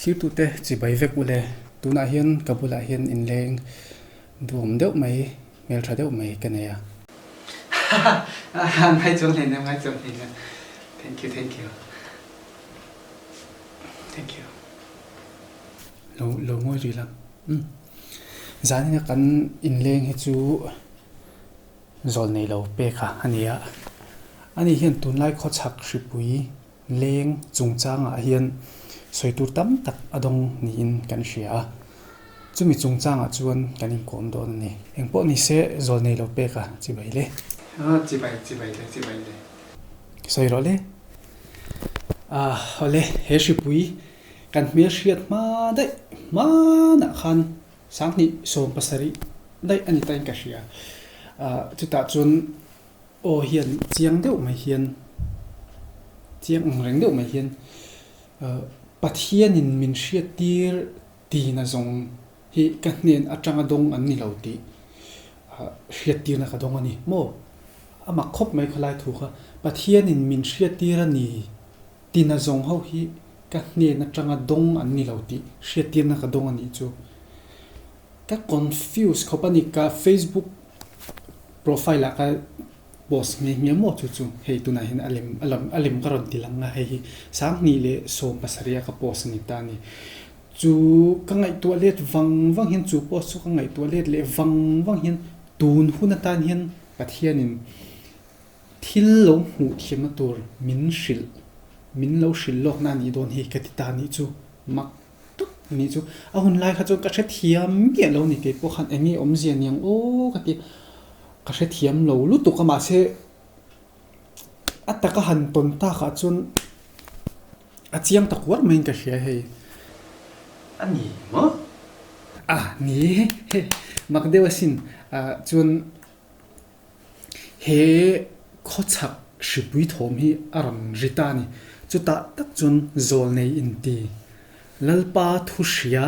Thlirtute chibai vek ule, tunah hian ka bulah hian inleng duhawm deuh mai, hmeltha deuh mai ka nei a. Haha, ngai chuang hlei nem, ngai chuang hlei nem. Thank you, thank you. Thank you. Lo, lo ngawi rih la. Umm. Zanin a kan inleng hi chu zawl nei lo pek a a ni a. Ani hian tunlai khawchhak hripui Leng chungchangah hian sawi tur tam tak a dawng niin kan hria a, chumi chungchangah chuan kan inkawm dawn a ni. Engpawh ni se zawl nei lo pek a, chibai le. Aw, chibai, chibai le, chibai le. Sawi rawh le. Ah, awle, he hripui kan hmel hriat hma daih hmanah khan sanghnih 70 daih a ni ta in ka hria. Ah, chutah chuan Aw hian chiang deuh mai hian, chiang ang reng deuh mai hian Pathianin min hriattir tina zawng hi ka hnen atanga dawng an ni lo tih hriattirna ka dawng a ni maw? A mak khawp mai khawlai thu kha. Pathianin min hriattir a ni tina zawng ho hi ka hnen atanga dawng an ni lo tih hriattirna ka dawng a nih chu. Ka confuse khawp a ni, ka Facebook profile ah ka post nghe nghe maw chu chu hei tunah hian a lem a lam a lem ka rawn ti lang a hei hi 2017 a ka post a ni ta a ni. Chu ka ngaihtuah let vang vang hian chu post chu ka ngaihtuah let leh vang vang hian tun hun atan hian Pathianin thil lo hmuh thiamna tur min hrilh min lo hrilh lawkna a nih dawn hi ka ti ta a nih chu mak tak ni chu a hun lai kha chuan ka hrethiam miah lo ni kei pawh khan eng nge awmzia niang aw ka ti ka hrethiam lo lutuk a mahse a taka han tawn tak ah chuan a chiang tak uar mai in ka hria hei a ni maw a ni hei mak deuh asin ah chuan. He khawchhak hripui thawm hi a rawn ri ta a ni. Chutah tak chuan Zawlnei inti, Lalpa thu hria,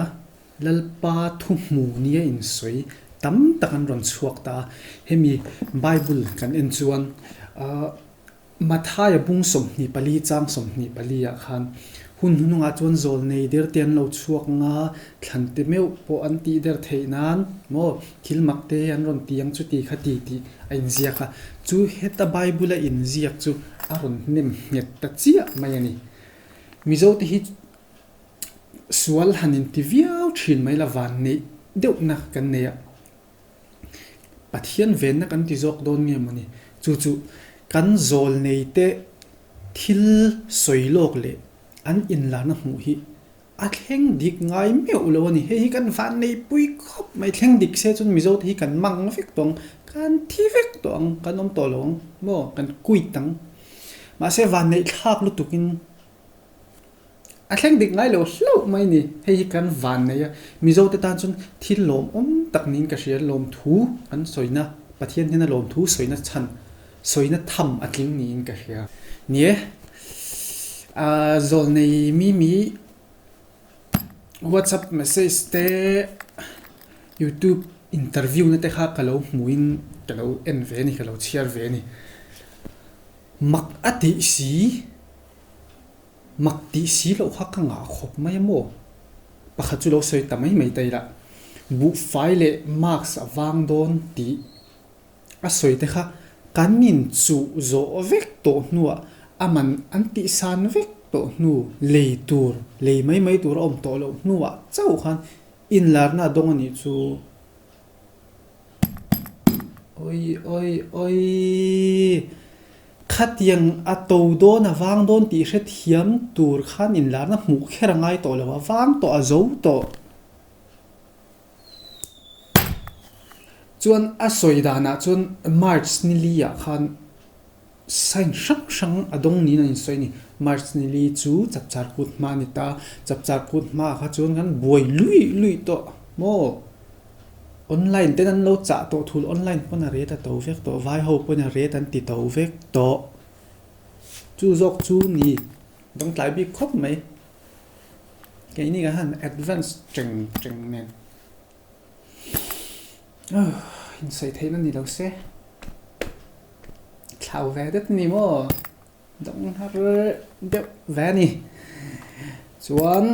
Lalpa thu hmu nia insawi tam tak an rawn chhuak ta a. Hemi Bible kan en chuan Mathaia bung 24 chang 24 ah khan hun hnungah chuan zawlnei der te an lo chhuak nga, thlan te meuh pawh an tih der theih nan maw thil mak te an rawn ti ang chuti kha ti tih a inziak a, chu heta Bible a inziak chu a rawn hnem nghet ta chiah mai a ni. Mizo te hi sual han inti viau thin mai la van neih deuhna kan nei a. Pathian venna kan ti zawk dawn nge mawni? Chu chu kan zawlneite thil sawi lawk leh an inlarna hmuh hi a thleng dik ngai meuh lo a ni. Hei hi kan vanneipui khawp mai. Thleng dik se chuan Mizote hi kan mang vek tawh ang, kan thi vek tawh ang, kan awm tawh lo ang maw, kan quit ang. Mahse vanneihthlak lutukin A thleng dik ngai lo hlauh mai ni. Hei hi kan van nei a, Mizo te tan chuan thil lawmawm tak niin ka hria. Lawmthu kan sawina, Pathian hian a lawmthu sawina chhan, sawina tham a tling niin ka hria. Ni e, zawlnei mi mi WhatsApp message te, YouTube interview na te kha ka lo hmuhin ka lo en ve a ni, ka lo chhiar ve a ni. Mak a tih si. Mak tih si loh kha ka ngah khawp mai a maw? Pakhat chu lo sawi ta mai mai ta ila, buhfai leh mask a vang dawn tih a sawi te kha kan inchuh zawh vek tawh hnuah a man an tihsan vek tawh hnu lei tur, lei mai mai tur a awm tawh loh hnuah chauh khan inlarna a dawng a nih chu. Oi oi oi Khatiang a to dawn a vang dawn tih hrethiam tur khan inlarna hmuh kher a ngai tawh lo, a vang tawh a zo tawh. Chuan a sawi danah chuan March ni li ah khan sign hrang hrang a dawng niin an insawi a ni. March ni li chu chapchar kut hma a ni ta, chapchar kut hmaah kha chuan kan buai luih luih tawh maw? Online ten an lo chah tawh thul, online pawn a ret a to vek tawh, vai ho pawn a ret an ti to vek tawh. Chu zawk chu ni dawngtlai bik khawp mai. Keini kan han advance teng teng nen. Insawi theihna ni lo se. Thlau ve det ni maw? Dawng har deuh ve a ni. Chuan.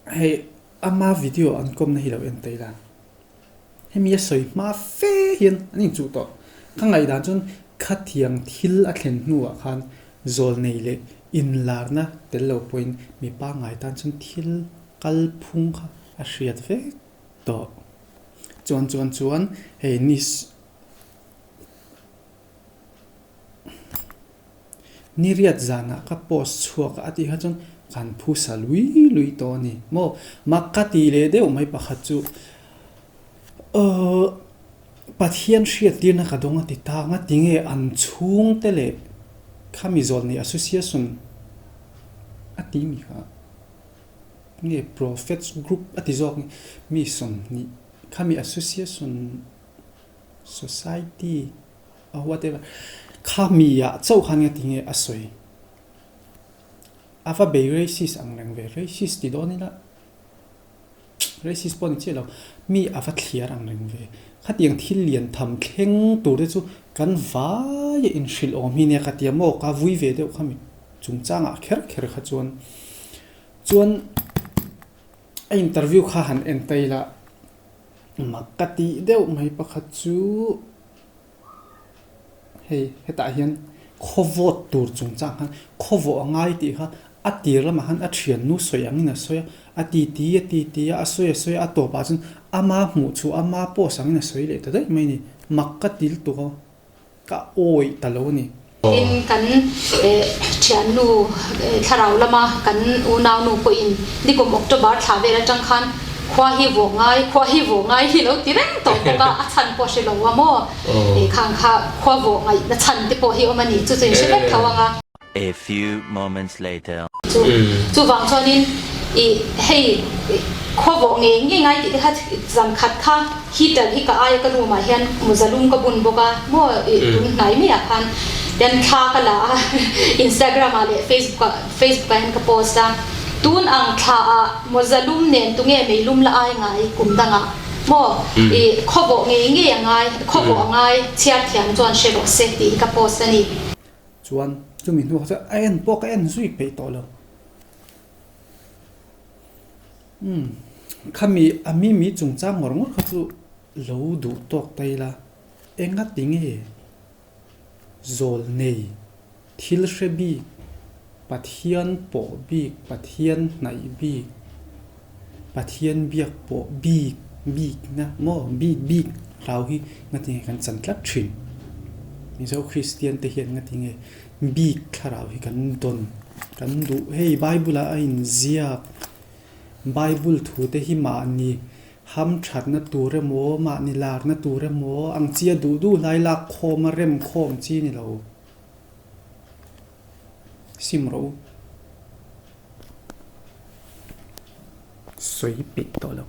Hei ama video an kawmna hi lo en ta ila. Hemi a sawi hma fe hian an inchuh tawh. Ka ngaihdan chuan khatiang thil a thlen hnuah khan zawlnei leh inlarna tel lo pawhin mi pangngai tan chuan thil kalphung kha a hriat vek tawh. Chuan chuan chuan hei ni Ni riat zanah ka post chhuak a tih kha chuan kan phusa lui lui tawh a ni maw? Mak ka ti leh deuh mai pakhat chu Aww Pathian hriattirna ka dawng a ti ta nga tinge an chhungte leh khami zawlnei association a ti mi kha nge prophets group a ti zawk mi 20 khami association society A whatever. Kha mi ah chauh khan nge tinge a sawi. A va bei racist ang reng ve. Racist ti dawn ila racist pawh ni chiah lo. Mi a va thliar ang reng ve. Khatiang thil lian tham thleng tur te chu kan vai a inhrilh awm hi nia ka tia maw ka vui ve deuh kha mi chungchangah kher kher kha chuan chuan a interview kha han en ta ila mak ka tih deuh mai pakhat chu. Hei hetah hian khaw vawt tur chungchang khan khaw vawh a ngai tih kha a tir lamah khan a thiannu sawi angin a sawi a, a ti ti a ti ti a, a sawi a sawi a, a tawpah chuan ama hmuh chhuah ama post angin a sawi leh ta daih mai a ni. Mak ka ti lutuk a, ka awih ta lo a ni. Tin, kan thiannu thlarau lama kan unaunu pawhin nikum October thla vel atang khan khua hi vawh ngai, khua hi vawh ngai hi lo ti reng tawh bawk a, a chhan pawh hre lo a maw? Khang kha khua vawh ngaihna chhan te pawh hi awm a ni, chu chu in hre vek tho ang a. A few moments later. Chu chuvang chuanin i hei khua vawh ngei ngei ngai tih te kha zan khat kha heater hi ka aia ka room ah hian mawza lum ka bun bawk a maw i tun hnai maiah khan hian thla ka la a Instagram ah leh Facebook ah Facebook ah hian ka post a tun ang thla ah mawza lum nen tunge mei lum la ai ngai kum dangah maw i khaw vawh ngei ngei a ngai khaw vawh a ngai chhiar thiam chuan hre rawh se tih hi ka post a ni. Chuan chumi hnuah chuan a en pawh ka en zui peih tawh lo. Umm khami a mimi chungchang ngawr ngawr kha chu lo duh tawk ta ila enga tinge zawl nei thil hre bik Pathian pawh bik Pathian hnaih bik Pathian biak pawh bik bik na maw bik bik hlau hi nga tinge kan chan tlat thin. Mizo Kristian te hian nga tinge bik thlarau hi kan dawn kan duh hei Bible ah a inziak Bible thu te hi mahni ham thatna tur emaw mahni larna tur emaw ang chi a duh duh hlai lak khawm a rem khawm chi ni lo sim rawh u. Sawi peih tawh lo.